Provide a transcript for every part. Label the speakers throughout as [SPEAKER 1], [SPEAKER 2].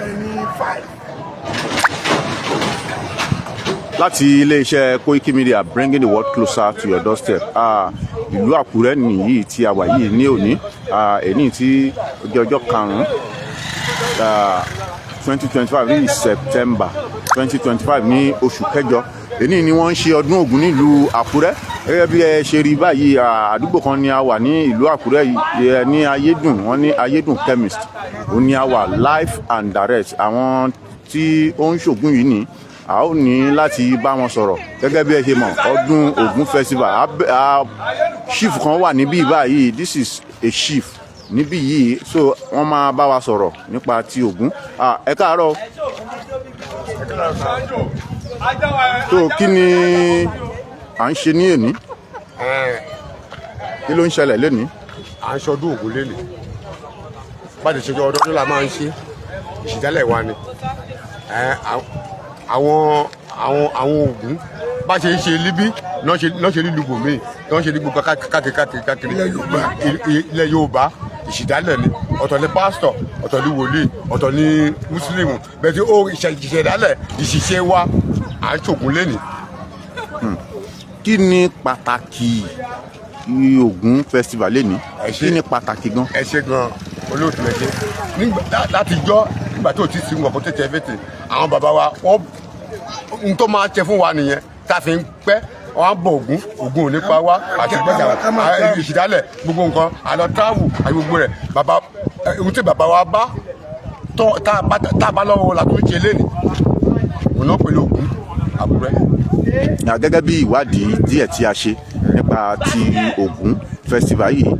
[SPEAKER 1] Ẹ̀yìn 5.
[SPEAKER 2] Láti iléeṣẹ́ Koiki Media, bringing the world closer to your doorstep. Ìlú Àkúrẹ́ nìyí tí a wà yìí ní òní. Èní tí ó jẹ́ ọjọ́ 5, 2025, ní September 2025, ní oṣù kẹjọ. Èní ni wọ́n ń ṣe ọdún Ògún nílùú Àkúrẹ́. Gẹ́gẹ́ bí ẹ ṣe rí báyìí, àdúgbò kan ni a wà ní ìlú Àkúrẹ́ yìí, ní Ayédùn. Wọ́n ní Ayédùn Chemist, òun ni a wà live and direct. Àwọn tí ó ń ṣògùn yìí ní a ó ní láti bá wọn sọ̀rọ̀. Gẹ́gẹ́ bí ẹ ṣe mọ̀, ọdún Ògún festival, chief kan wà níbí báyìí. This is a chief níbí yìí, so wọ́n máa bá wa sọ̀rọ̀ nípa ti Ògún. Ẹ káàárọ̀. So kí ni à ń ṣe ní èní? Kí ló ń ṣẹlẹ̀ lénìí?
[SPEAKER 3] À ń ṣọdún Ògún lélẹ̀. Bá ti ṣe ọdọọdún la máa ń ṣe. Ìṣìdálẹ̀ wa ni àwọn Ògún bá ṣe ń ṣe líbí náà ṣe nílùú bòmíì náà ṣe ní gbogbo káàkiri káàkiri káàkiri ilẹ̀ Yorùbá. Ìṣìdálẹ̀ ni. Ọ̀tọ̀ ni pásítọ̀, ọ̀tọ̀ ni wòlíì, ọ̀tọ̀ ni mùsùlùmí. Bẹ́ẹ̀ tí ó ìṣẹ̀dálẹ̀ ìṣìṣe wa, à ń ṣògùn lénìí.
[SPEAKER 2] Kí ni pàtàkì Ògún festival lénìí?
[SPEAKER 3] Ẹ ṣé.
[SPEAKER 2] Kí ni pàtàkì gan?
[SPEAKER 3] Ẹ ṣe gan, olóòtú, ẹ ṣe. Láti jọ́ nígbà tó ti sin nǹkan tó tẹ fètè, àwọn bàbá wa, wọ́n n tó máa ṣe fún wa nìyẹn tá a fi ń pẹ́. Wọ́n á bọ Ògún, Ògún ò ní pa wá àti gbọ́dọ̀ ìṣìdálẹ̀ gbogbo nǹkan àlọ́ travel àti gbogbo rẹ̀. Bàbá, ohun tí bàbá wa bá tá a bá lọ́wọ́ la tó ń ṣe lénìí, òun náà pẹ̀lú Ògún Àkúrẹ́.
[SPEAKER 2] Gẹ́gẹ́ bí ìwádìí díẹ̀ tí a ṣe nípa ti Ògún festival yìí,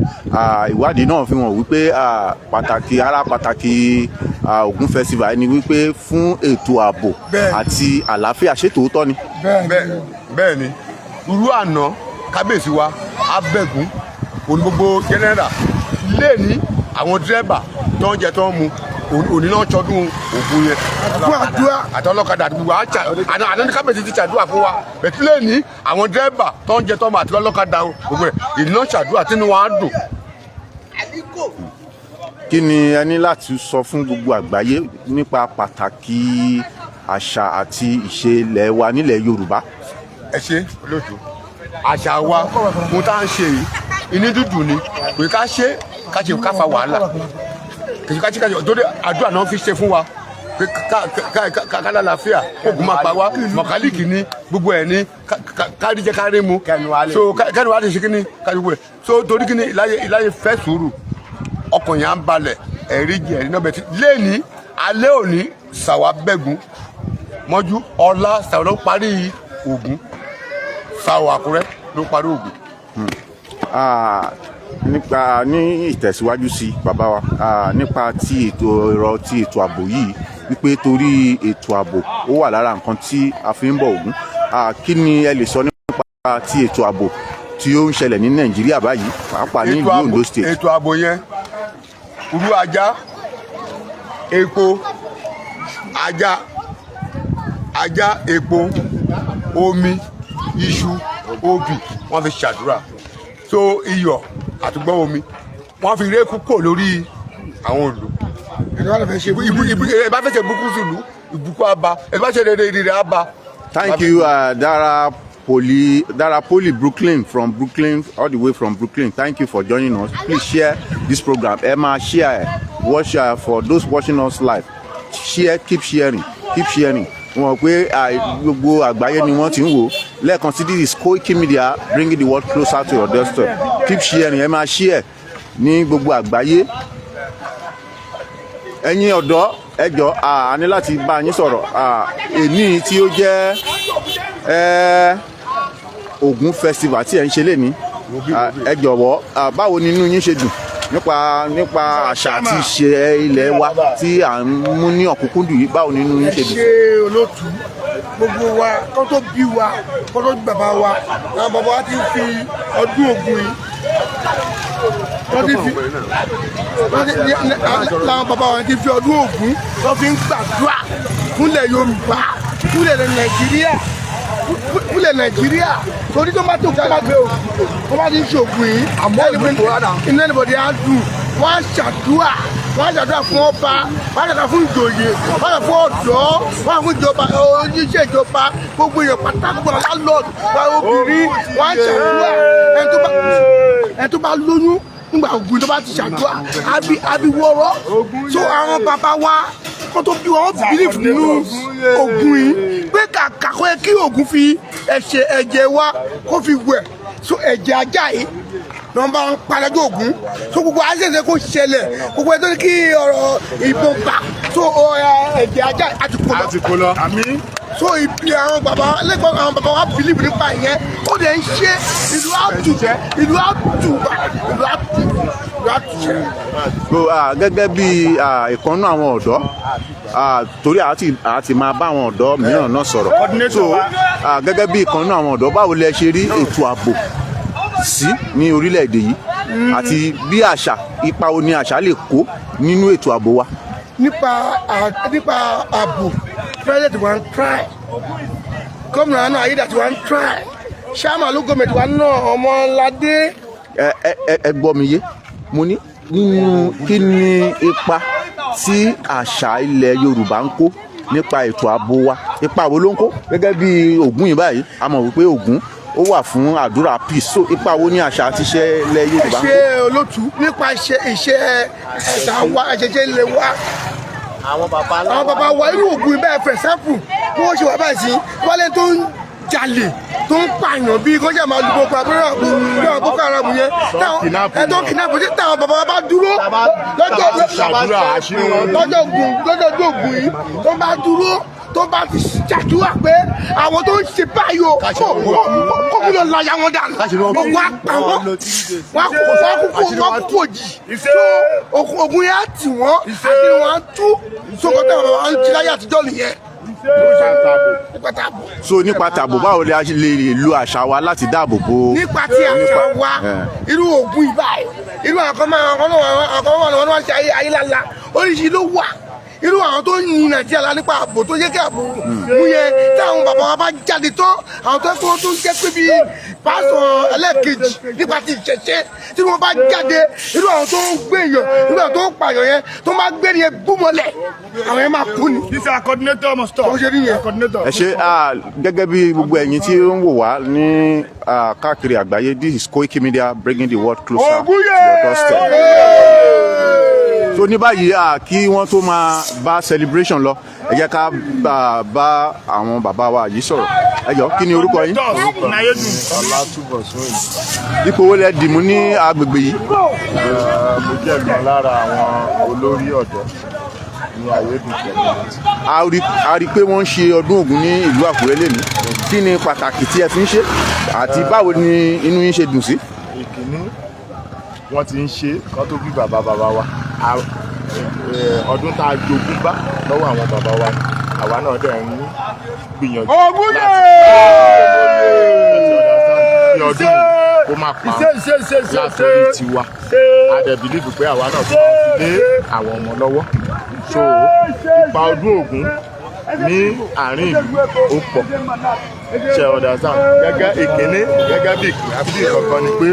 [SPEAKER 2] ìwádìí náà fi hàn wípé pàtàkì ara pàtàkì Ògún festival ni wípé fún ètò ààbò àti àlàáfíà. Ṣé tòótọ́ ni?
[SPEAKER 3] Bẹ́ẹ̀ ni. Irú àná, kábíyèsí wa abẹ́gun òní, gbogbo general lé ní àwọn dírẹ́bà tó ń jẹ tó ń mu òní náà ṣọdún Ògún yẹn.
[SPEAKER 1] Àdúrà.
[SPEAKER 3] Àti ọlọ́kadà àti gbogbo àṣà àná ní kábíyèsí ti ṣàdúrà fún wa bẹ̀tí lé ní àwọn dírẹ́bà tó ń jẹ tó ń mu àti ọlọ́kadà gbogbo rẹ̀ ìní náà ṣàdúrà tínú wa á dùn.
[SPEAKER 2] Kí ni ẹ ní láti sọ fún gbogbo àgbáyé nípa pàtàkì àṣà àti ìṣe ilẹ̀ wa nílẹ̀ Yorùbá?
[SPEAKER 3] Ẹ ṣe, olóòtú. Àṣà wa, ohun tá à ń ṣe yìí, inú dúdú ni pé ká ṣe, ká ṣe, ká fa wàhálà kì í ká ṣe, ká ṣe torí àdúrà náà fi ṣe fún wa pé ká ká ká ká lálàáfíà, oògùn máa pa wá, mọ̀kálíkì ní gbogbo ẹ̀ ní kárí jẹ́ kárí mu, so kẹ́nu wa lè ṣe kíni ká gbogbo ẹ̀. So torí kíni ìláyé ìláyé fẹ́ sùúrù, ọkàn yẹn á ń balẹ̀, ẹ̀rí jẹ ẹ̀rí náà. Bẹ̀ tí lẹ́ẹ̀ni alẹ́ òní sàwà bẹ́gun mọ́jú ọ̀la, sàwà ló parí Ògún, sàwà Àkúrẹ́ ló parí Ògún.
[SPEAKER 2] Nípa ní ìtẹ̀síwájú sí bàbá wa, nípa ti ètò ọ̀rọ̀ ti ètò ààbò yìí, wípé torí ètò ààbò ó wà lára nǹkan tí a fi ń bọ Ògún, kí ni ẹ lè sọ nípa ti ètò ààbò tí ó ń ṣẹlẹ̀ ní Nàìjíríà báyìí, pàápàá ní ìlú Ondo State?
[SPEAKER 3] Ètò ààbò yẹn, irú ajá, epo ajá, ajá, epo, omi, iṣu, obì, wọ́n fi ṣàdúrà. So iyọ̀ àtúgbọ́ omi wọ́n fi ré kúkò lórí àwọn ìlú.
[SPEAKER 1] Ẹni wàá lọ fẹ́ ṣe.
[SPEAKER 3] Ibu ibu ẹ bá fẹ́ ṣe ìbùkún sí ìlú, ìbùkún àbá. Ẹ bá ṣe rere, rere àbá.
[SPEAKER 2] Thank you, Dara Poli, Dara Poli Brooklyn, from Brooklyn, all the way from Brooklyn. Thank you for joining us. Please share this program. Ẹ máa share, watch, for those watching us live. Share, keep sharing, keep sharing. Wọ́n mọ̀ pé gbogbo àgbáyé ni wọ́n ti ń wò. Lẹ́ẹ̀kan sí, this is Koiki Media, bringing the world closer to your doorstep. Keep sharing, ẹ máa share ní gbogbo àgbáyé. Ẹ̀yin ọ̀dọ́, ẹ jọ̀ọ́, a ní láti bá yín sọ̀rọ̀. Èní tí ó jẹ́ Ògún festival tí ẹ̀ ń ṣe lénìí, ẹ jọ̀wọ́, báwo ni inú yín ṣe dùn nípa àṣà àti ìṣe ilẹ̀ wa tí à ń mú ní ọ̀kúnkúndùn yìí? Báwo ni inú yín
[SPEAKER 1] Ẹ
[SPEAKER 2] ṣe dùn?
[SPEAKER 1] ṣe, olóòtú. Gbogbo wa kó tó bí wa, kó tó bí bàbá wa, àwọn bàbá wa ti ń fi ọdún Ògún yìí, wọ́n ti fi wọ́n ti làwọn bàbá wa ti fi ọdún Ògún, wọ́n fi ń gbàdúrà fúnlẹ̀ Yorùbá, fúnlẹ̀ Nàìjíríà, fúnlẹ̀ Nàìjíríà. Torí tó bá ti ń ṣògùn yìí, inú ẹnìbọ̀dì á dùn, wọ́n á ṣàdúrà. Wọ́n á ṣàdúrà fún ọba, wọ́n á ṣàdúrà fún ìjòyè, wọ́n á ṣàdúrà fún ọ̀dọ́, wọ́n á fún ìjọba, oníṣẹ́ ìjọba, gbogbo èèyàn pátá, gbogbo àwọn landlord, wọ́n obìnrin, wọ́n á ṣàdúrà. Ẹni tó bá lóyún nígbà Ògún, tó bá ti ṣàdúrà, àbí wọ́rọ́. So àwọn bàbá wa kó tó bí wọn, believe nínú Ògún yìí pé kàkà kó yẹ kí Ògún fi ẹ̀ṣẹ̀ ẹ̀jẹ̀ wa kó fi wẹ̀, so ẹ̀jẹ̀ ajá yìí ni wọ́n bá ń palẹ́jọ́ Ògún. So gbogbo àṣẹṣe kó ṣẹlẹ̀, gbogbo ẹ̀ tó ní kí ọ̀rọ̀ ìbọn bà, so ẹ̀jẹ̀ ajá àti kò lọ.
[SPEAKER 3] Àti kò lọ. Àmín.
[SPEAKER 1] So ibi àwọn bàbá lẹ́gbọ̀n, àwọn bàbá wa believe nípa ìyẹn, ó dẹ̀ ń ṣe ìlú àtù, ìlú àtù, ìlú àtù, ìlú àtù ṣe.
[SPEAKER 2] So gẹ́gẹ́ bí ìkànnú àwọn ọ̀dọ́, torí àti máa bá àwọn ọ̀dọ́ mìíràn náà sọ̀rọ̀, so gẹ́gẹ́ bí ìkànnú àwọn ọ̀dọ́, báwo lẹ ṣe rí ètò ààbò sí ní orílẹ̀-èdè yìí, àti bí àṣà, ipa wo ni àṣà lè kó nínú ètò ààbò wa?
[SPEAKER 1] Nípa ààbò, president wa ń try, gómìnà náà Ayédàtiwa ń try, chairman ló gọọmenti wa náà, Ọmọládé.
[SPEAKER 2] Ẹ gbọ́ mi yé, mo ní nínú kí ni ipa tí àṣà ilẹ̀ Yorùbá ń kó nípa ètò ààbò wa? Ipa wo ló ń kó? Gẹ́gẹ́ bí Ògún yìí báyìí, a mọ̀ wípé Ògún ó wà fún àdúrà, peace. So ipa wo ní àṣà àti iṣẹ́ ilẹ̀ Yorùbá ń
[SPEAKER 1] Ṣe
[SPEAKER 2] kó?
[SPEAKER 1] Olótú, nípa iṣẹ́ ẹ̀sà wa, ẹ̀ṣẹ̀ṣẹ̀ ilẹ̀ wa, àwọn bàbá wa, irú Ògún bẹ́ẹ̀, for example, bí wọ́n ṣe wà báyìí sí wálé, tó ń jalè, tó ń pààyàn, bí kó ṣe máa lu Boko Haram, bí àwọn Boko Haram yẹn, táwọn ẹ tó ń kidnap, táwọn bàbá wa bá dúró lọ́jọ́ lọ́jọ́ Ògún, lọ́jọ́ ọdún Ògún yìí, tó bá dúró, tó bá ti ṣàdúrà pé àwọn tó ń ṣe báyìí o, kó kí ló la ya wọn dànù, Ògún á pa wọn, wọn kú, wọn kú òjì. So Ògún yẹn á tì wọ́n, àti wọn á tú. So kọ́tà bàbá wa ń jí láyé àtijọ́ nìyẹn nípa tààbò.
[SPEAKER 2] So nípa tààbò, báwo la ṣe lè lo àṣà wa láti dáàbò bo?
[SPEAKER 1] Nípa tí àṣà wa, irú Ògún yìí báyìí, irú àwọn kan máa, àwọn kan wà, wọn wá ṣe ayé ayélujára oríṣi ló wà. Irú àwọn tó ń yin Nàìjíríà la nípa ààbò, tó yẹ kí ààbò mú yẹn, tí àwọn bàbá wa bá jáde tán, àwọn tó kó tó jẹ́ pé bíi pásọ̀ ẹlẹ́ẹ̀kejì nípa ti ìṣẹ̀ṣe, tí wọ́n bá jáde, irú àwọn tó ń gbé èèyàn, irú àwọn tó ń pààyàn yẹn, tó máa gbé nìyẹn búmọ̀lẹ̀, àwọn yẹn máa kú ni.
[SPEAKER 4] This is our coordinator must stop.
[SPEAKER 1] Tó ṣe rí yẹn.
[SPEAKER 4] Coordinator.
[SPEAKER 2] Ẹ ṣe. Gẹ́gẹ́ bí gbogbo ẹ̀yin tí ó ń wò wá ní káàkiri àgbáyé, this is Koiki Media, bringing the world closer to your doorstep. So ní báyìí, kí wọ́n tó máa bá celebration lọ, ẹ jẹ́ ká bá àwọn bàbá wa yìí sọ̀rọ̀. Ẹ jọ̀ọ́, kí ni orúkọ yín?
[SPEAKER 5] Ọlátúbọ̀sún.
[SPEAKER 2] Ipò wo lẹ dìmú ní agbègbè yìí?
[SPEAKER 5] Mo jẹ́ kan lára àwọn olórí ọ̀dọ́ ní Ayédùn community.
[SPEAKER 2] A rí pé wọ́n ń ṣe ọdún Ògún ní ìlú Àkúrẹ́ lẹ́nu. Kí ni pàtàkì tí ẹ fi ń ṣe, àti báwo ni inú yín ṣe dùn sí?
[SPEAKER 5] Ìkíní, wọ́n ti ń ṣe kán tó bí bàbá bàbá wa. Ọdún tá a jogún bá lọ́wọ́ àwọn bàbá wa ni àwa náà dẹ̀ ń gbìyànjú láti understand kí ọdún yìí kó má pa látòrí tiwa. A dẹ̀ believe pé àwa náà tún máa fi lé àwọn ọmọ lọ́wọ́. So ipa ọdún Ògún ní àárín ìlú ó pọ̀, ṣe understand? Gẹ́gẹ́ ìkíní, gẹ́gẹ́ bí ìkíní kankan ni pé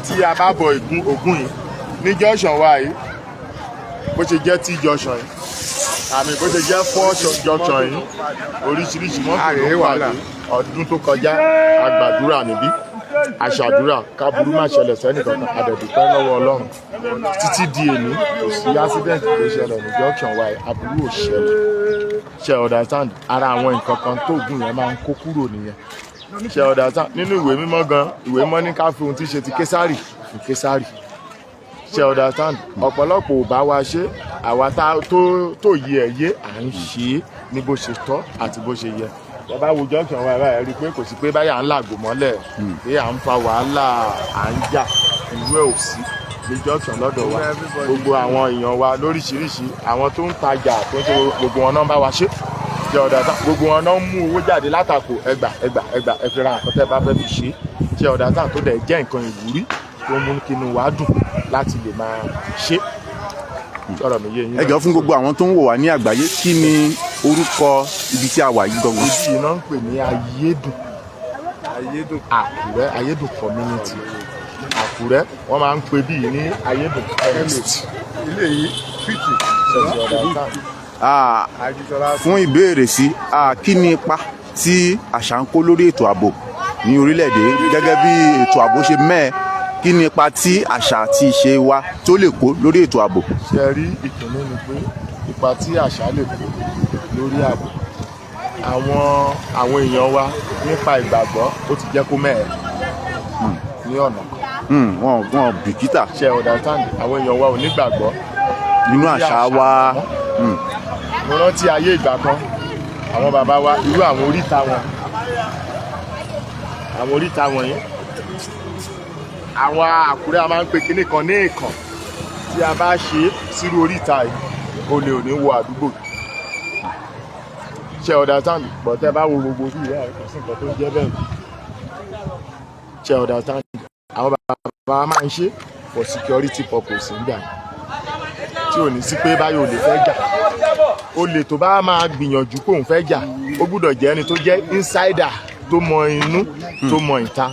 [SPEAKER 5] tí a bá bọ ìgún Ògún yìí ní junction wa yìí, bó ṣe jẹ́ tí junction yìí, àmì bó ṣe jẹ́ four junction yìí, oríṣiríṣi mọ́tò ló ń pàdé. Ọdún tó kọjá, a gbàdúrà níbí, àṣàdúrà káburú má ṣẹlẹ̀ sẹ́nìkankan. A dẹ̀ dúpẹ́ lọ́wọ́ Ọlọ́run, títí di èní kò sí accident tó ṣẹlẹ̀ ní junction wa yìí, aburú ò ṣẹlẹ̀, ṣe understand? Ara àwọn nǹkan kan tó Ògún yẹn máa ń kó kúrò nìyẹn, ṣe understand? Nínú ìwé mímọ́ gan, ìwé mímọ́ ní ká fi ohun tí ṣe ti Késárì fún Késárì, ṣe understand? Ọ̀pọ̀lọpọ̀ ò bá wa ṣe, àwa tá tó yẹ ẹ̀ yé, à ń ṣe é ní bó ṣe tọ́ àti bó ṣe yẹ. Ẹ bá wo junction wa báyìí, rí i pé kò sí pé báyà ń làgò mọ́lẹ̀, pé à ń fa wàhálà, à ń jà, ìlú ẹ̀ ò sí ní junction lọ́dọ̀ wa. Gbogbo àwọn èèyàn wa lóríṣiríṣi, àwọn tó ń tajà, tó ń ṣe, gbogbo wọn náà ń bá wa ṣe, ṣe ọ̀dà tán, gbogbo wọn náà ń mú owó jáde látàkò, ẹgbà ẹgbà ẹgbà, ẹ fi ra nǹkan tẹ́ bá fẹ́ fi ṣe, ṣe ọ̀dà tán, tó dẹ̀ jẹ́ nǹkan ìwúrí tó mú kí inú wa dùn láti lè máa ṣe. Sọ̀rọ̀ mi yé yín?
[SPEAKER 2] Ẹ jọ̀ọ́, fún gbogbo àwọn tó ń wò wá ní àgbáyé, kí ni orúkọ ibi tí a wà yìí gangan?
[SPEAKER 5] Ibi yìí náà ń pè ní Ayédùn, Àkúrẹ́, Ayédùn community, Àkúrẹ́. Wọ́n máa ń pè bí yìí ní Ayédùn East.
[SPEAKER 3] Ilé yìí.
[SPEAKER 5] Ṣe ti understand?
[SPEAKER 2] Fún ìbéèrè sí, kí ni ipa tí àṣà ń kó lórí ètò ààbò ní orílẹ̀-èdè? Gẹ́gẹ́ bí ètò ààbò ṣe mẹ́ẹ̀, kí ni ipa tí àṣà àti ìṣe wa tó lè kó lórí ètò ààbò?
[SPEAKER 5] Ṣe rí, ìkíní ni pé ipa tí àṣà lè kó lórí ààbò, àwọn èèyàn wa nípa ìgbàgbọ́, ó ti jẹ́ kó mẹ́ẹ̀ ní ọ̀nà kan.
[SPEAKER 2] Wọn bìkítà.
[SPEAKER 5] Ṣe understand? Àwọn èèyàn wa ò nígbàgbọ́
[SPEAKER 2] nínú
[SPEAKER 5] lórí
[SPEAKER 2] àṣà wa.
[SPEAKER 5] mọ́. Mo rántí ayé ìgbà kan, àwọn bàbá wa, irú àwọn oríta wọn, àwọn oríta wọ̀nyí, àwọn Àkúrẹ́, a máa ń pe kinní kan ní ìkàn. Tí a bá ṣe sírú oríta yìí, olè ò ní wọ àdúgbò. Ṣe understand? But tẹ́ bá wo gbogbo bí ìyá rẹ̀, kò sí nǹkan tó ń jẹ́ bẹ́ẹ̀. Ṣe understand? Àwọn bàbá wa máa ń ṣe for security purpose nígbà yẹn, tí ò ní sí pé báyìí olè fẹ́ jà. Olè tó bá máa gbìyànjú pé òun fẹ́ jà, ó gbúdọ̀ jẹ́ ẹni tó jẹ́ insider, tó mọ inú, tó mọ ìta.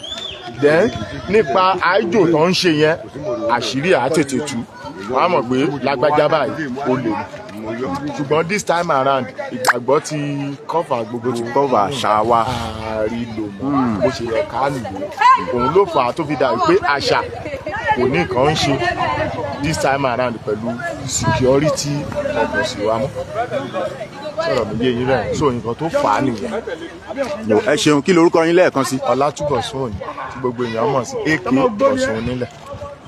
[SPEAKER 5] Then nípa àìjò tó ń ṣe yẹn, àṣírí á tètè tú, wọ́n á mọ̀ pé lágbájá báyìí, olè ni. Ṣùgbọ́n this time around, ìgbàgbọ́ ti cover gbogbo.
[SPEAKER 2] Ti cover àṣà wa.
[SPEAKER 5] Ààrí lò mọ́ bó ṣe yẹ ká lò ó. Òun ló fà á tó fi dà pé àṣà kò ní nǹkan ń ṣe this time around pẹ̀lú security purpose wa mọ́. Sọ̀rọ̀ mi yé yín bẹ́ẹ̀? So nǹkan tó fà á nìyẹn.
[SPEAKER 2] Ẹ ṣeun. Kí lorúkọ yín lẹ́ẹ̀kan sí?
[SPEAKER 5] Ọlátúbọ̀sún Òní, tí gbogbo èèyàn mọ̀ sí AK Ọ̀ṣun Onílẹ̀.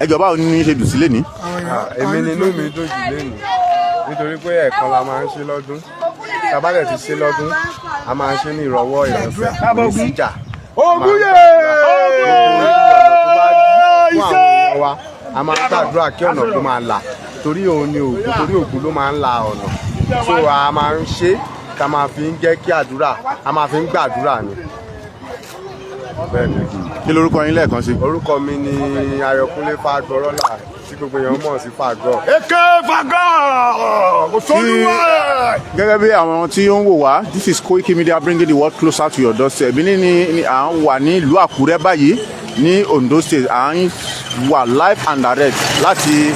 [SPEAKER 2] Ẹ jọ̀ọ́, báwo ni ṣe dùn sí lẹ́ni?
[SPEAKER 4] Èmi ni inú mi dùn jù lẹ́nu nítorí pé ẹ̀ẹ̀kan la máa ń ṣe lọ́dún. Tá a bá dẹ̀ ti ṣe lọ́dún, a máa ń ṣe ní ìrọ̀wọ́ ìrọ̀sẹ̀, kò ní síjà.
[SPEAKER 1] Ogun yé.
[SPEAKER 4] Tó bá fún àwọn èèyàn wa, a máa ń gbàdúrà kí ọ̀nà kó máa là, torí òun ni Ògún, torí Ògún ló máa ń la ọ̀nà. So a máa ń ṣe ká máa fi ń jẹ́ kí àdúrà, a máa fi ń gbàdúrà ni. Bẹ́ẹ̀ ni.
[SPEAKER 2] Kí lorúkọ yín lẹ́ẹ̀kan sí?
[SPEAKER 4] Orúkọ mi ni Ayọ̀kúnlé Fágbọ́rọ́là, tí gbogbo èèyàn mọ̀ sí Fágbọ́.
[SPEAKER 1] Eke faga kò sólúwà.
[SPEAKER 2] Gẹ́gẹ́ bí àwọn tí ó ń wò wá, this is Koiki Media, bringing the world closer to your doorstep. Bí ní à ń wà ní ìlú Àkúrẹ́ báyìí ní Ondo State. À ń wà live and direct láti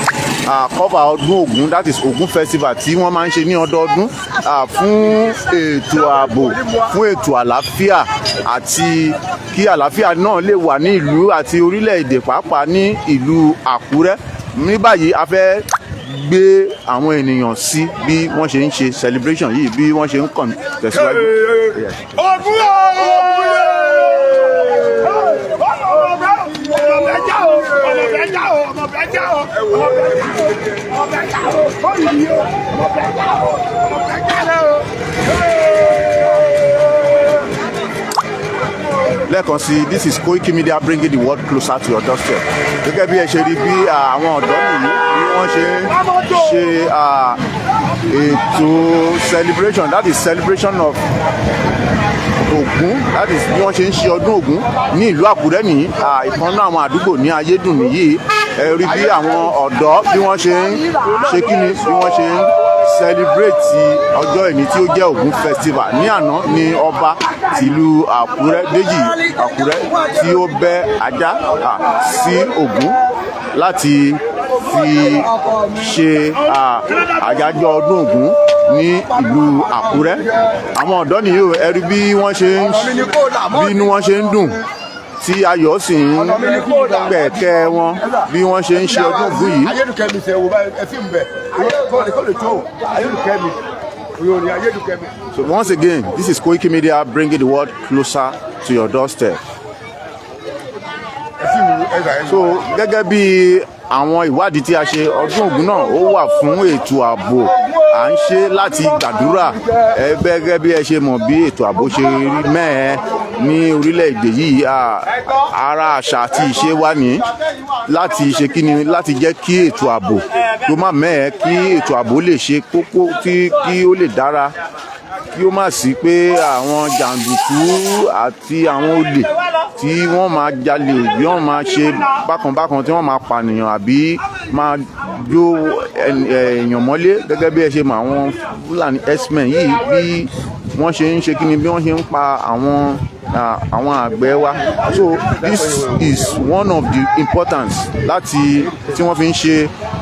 [SPEAKER 2] cover ọdún Ògún, that is Ògún Festival, tí wọ́n máa ń ṣe ní ọdọọdún, fún ètò ààbò, fún ètò àlàáfíà, àti kí àlàáfíà náà lè wà ní ìlú àti orílẹ̀-èdè, pàápàá ní ìlú Àkúrẹ́. Ní báyìí, a fẹ́ gbé àwọn ènìyàn sí bí wọ́n ṣe ń ṣe celebration yìí, bí wọ́n ṣe ń kàn tẹ̀síwájú.
[SPEAKER 1] Ogun yé. Ọmọ bẹ já o, ọmọ bẹ já o, ọmọ bẹ já o, ọmọ bẹ já o, ọmọ bẹ já o, ó yìí o, ọmọ bẹ já o, ọmọ bẹ já o.
[SPEAKER 2] Lẹ́ẹ̀kan sí, this is Koiki Media, bringing the world closer to your doorstep. Gẹ́gẹ́ bí ẹ ṣe rí bí àwọn ọ̀dọ́ nìyí, bí wọ́n ṣe ń ṣe ètò celebration, that is celebration of Ògún, that is bí wọ́n ṣe ń ṣe ọdún Ògún ní ìlú Àkúrẹ́ nìyí. Ìkan náà àwọn àdúgbò ní Ayédùn nìyí. Ẹ rí bí àwọn ọ̀dọ́, bí wọ́n ṣe ń ṣe kíni, bí wọ́n ṣe ń celebrate ọjọ́ ìní tí ó jẹ́ Ògún Festival. Ní àná ní ọba tìlú Àkúrẹ́, Déjì Àkúrẹ́, tí ó bẹ́ ajá sí Ògún láti fi ṣe àyájọ́ ọdún Ògún ní ìlú Àkúrẹ́. Àwọn ọ̀dọ́ nìyí o. Ẹ rí bí wọ́n ṣe ń, bí inú wọn ṣe ń dùn, tí ayọ̀ sì ń pẹ̀kẹ́ wọn, bí wọ́n ṣe ń ṣe ọdún Ògún yìí.
[SPEAKER 3] Ayélujára mi sẹ wo báyìí, ẹ fíìmù bẹ kọ́ lè tó ayélujára mi òyò ní ayélujára mi.
[SPEAKER 2] So once again, this is Koiki Media, bringing the world closer to your doorstep.
[SPEAKER 3] Ẹ fíìmù ẹ gbà ẹ.
[SPEAKER 2] So gẹ́gẹ́ bí àwọn ìwádìí tí a ṣe, ọdún Ògún náà, ó wà fún ètò ààbò. À ń ṣe láti gbàdúrà. Ẹ gẹ́gẹ́ bí ẹ ṣe mọ̀ bí ètò ààbò ṣe rí mẹ́ẹ̀ ní orílẹ̀-èdè yìí, ara àṣà àti ìṣe wa ní láti ṣe kíni, láti jẹ́ kí ètò ààbò tó má mẹ́ẹ̀, kí ètò ààbò lè ṣe kókó, kí ó lè dára, kí ó má sí pé àwọn jàǹdùkú àti àwọn olè tí wọ́n máa jalè, bí wọ́n máa ṣe bákanbákan, tí wọ́n máa pànìyàn àbí máa jó èèyàn mọ́lé. Gẹ́gẹ́ bí ẹ ṣe mọ̀, àwọn Fúlàní herdsmen yìí, bí wọ́n ṣe ń ṣe kíni, bí wọ́n ṣe ń pa àwọn àgbẹ̀ wa. So this is one of the importance láti tí wọ́n fi ń ṣe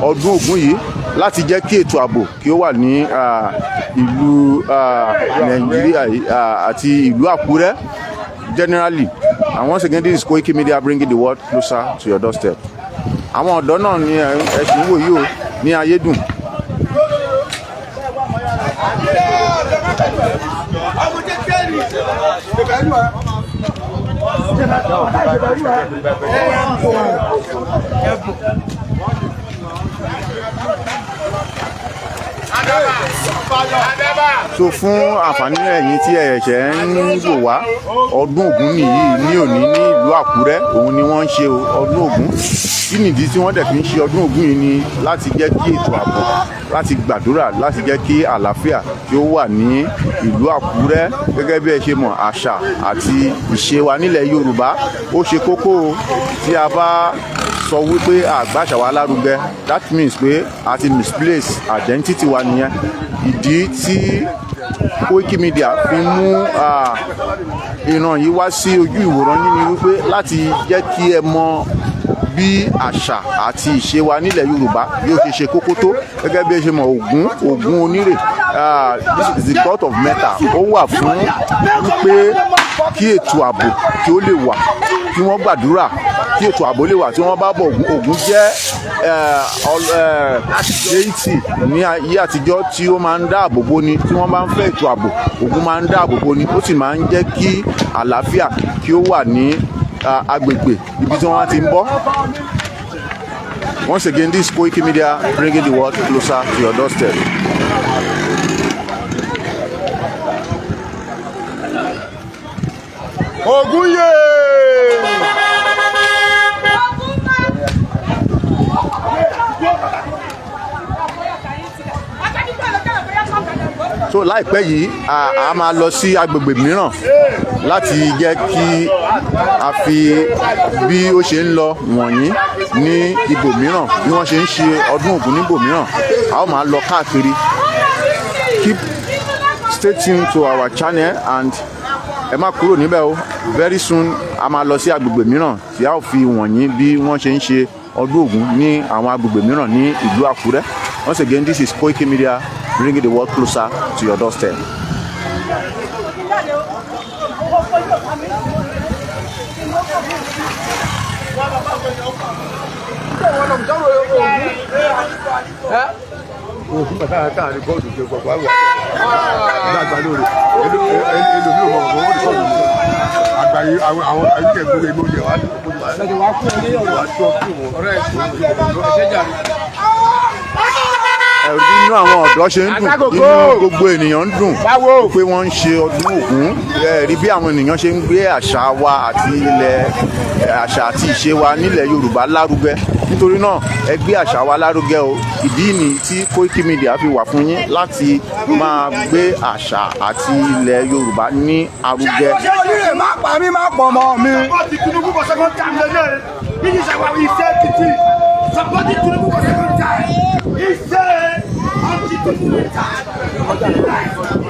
[SPEAKER 2] ọdún Ògún yìí. láti jẹ́ kí ètò ààbò kí ó wà ní ìlú Nàìjíríà àti ìlú Àkúrẹ́ generally. And once again, this is Koiki Media, bringing the world closer to your doorstep. Àwọn ọ̀dọ́ náà ni ẹ ṣì ń wò yìí o ní Ayédùn. So fún àǹfààní ẹ̀yin tí ẹ ṣẹ̀ṣẹ̀ ń wò wá, ọdún Ògún nìyí ní òní ní ìlú Àkúrẹ́. Òun ni wọ́n ń ṣe ọdún Ògún. Kí nìdí tí wọ́n dẹ̀ fi ń ṣe ọdún Ògún yìí ni láti jẹ́ kí ètò ààbò, láti gbàdúrà, láti jẹ́ kí àlàáfíà tí ó wà ní ìlú Àkúrẹ́. Gẹ́gẹ́ bí ẹ ṣe mọ̀, àṣà àti ìṣe wa nílẹ̀ Yorùbá ó ṣe kókó o. Tí a bá sọ wípé a ò gbàṣà wa lárugẹ, that means pé a ti misplace identity wa nìyẹn. Ìdí tí Koiki Media fi mú ìran yìí wá sí ojú ìwòran yín ni wípé láti jẹ́ kí ẹ mọ bí àṣà àti ìṣe wa nílẹ̀ Yorùbá bí ó ṣe ṣe kókó tó. Gẹ́gẹ́ bí ẹ ṣe mọ̀, Ògún, Ògún onírè, this is the god of metal. Ó wà fún wípé kí ètò ààbò kí ó lè wà, kí wọ́n gbàdúrà kí ètò ààbò lè wà tí wọ́n bá bọ̀ Ògún. Ògún jẹ́ deity ní ayé àtijọ́ tí ó máa ń dáàbò bo ni. Tí wọ́n bá ń fẹ́ ètò ààbò, Ògún máa ń dáàbò bo ni, ó sì máa ń jẹ́ kí àlàáfíà kí ó wà ní agbègbè ibi tí wọ́n ti ń bọ̀. Once again, this is Koiki Media, bringing the world closer to your doorstep.
[SPEAKER 3] Ògún yè.
[SPEAKER 2] So láìpẹ́ yìí, a máa lọ sí agbègbè mìíràn láti jẹ́ kí a fi bí ó ṣe ń lọ wọ̀nyí ní ibòmíràn, bí wọ́n ṣe ń ṣe ọdún Ògún níbòmíràn. A ó máa lọ káàkiri. Keep stay tuned to our channel and ẹ má kúrò níbẹ̀ o. Very soon, a máa lọ sí agbègbè mìíràn tí a ó fi wọ̀nyí bí wọ́n ṣe ń ṣe ọdún Ògún ní àwọn agbègbè mìíràn ní ìlú Àkúrẹ́. Once again, this is Koiki Media, bringing the world closer to your doorstep.
[SPEAKER 3] Ògún bàtà tá a ní bọ́ọ̀dù tó gbogbo àwọn àgbà lóore ẹlòmíì ò mọ̀ ọ̀gbọ́n ó ní bọ́ọ̀dù mi àgbáyé àwọn ayíkẹ́ gbogbo ẹgbẹ́ oúnjẹ wa wà tó ọ̀rẹ́ ẹ̀ṣẹ̀.
[SPEAKER 2] Ẹ̀rí inú àwọn ọ̀dọ́ ṣe ń dùn, inú gbogbo ènìyàn ń dùn pé wọ́n ń ṣe ọdún Ògún. Ẹ̀rí bí àwọn ènìyàn ṣe ń gbé àṣà wa àti ilẹ̀, àṣà àti ìṣe wa nílẹ̀ Yorùbá lárugẹ. Nítorí náà, ẹ gbé àṣà wa lárugẹ o. Ìdí nìyí tí Koiki Media fi wà fún yín láti máa gbé àṣà àti ilẹ̀ Yorùbá ní arugẹ.
[SPEAKER 1] Ṣé onírè má pa mí, má pọ̀ mọ́ mi. Support Tinubu for second time lele. This is our iṣẹ́ títí. Support Tinubu for second time. Iṣẹ́ anti Tinubu time.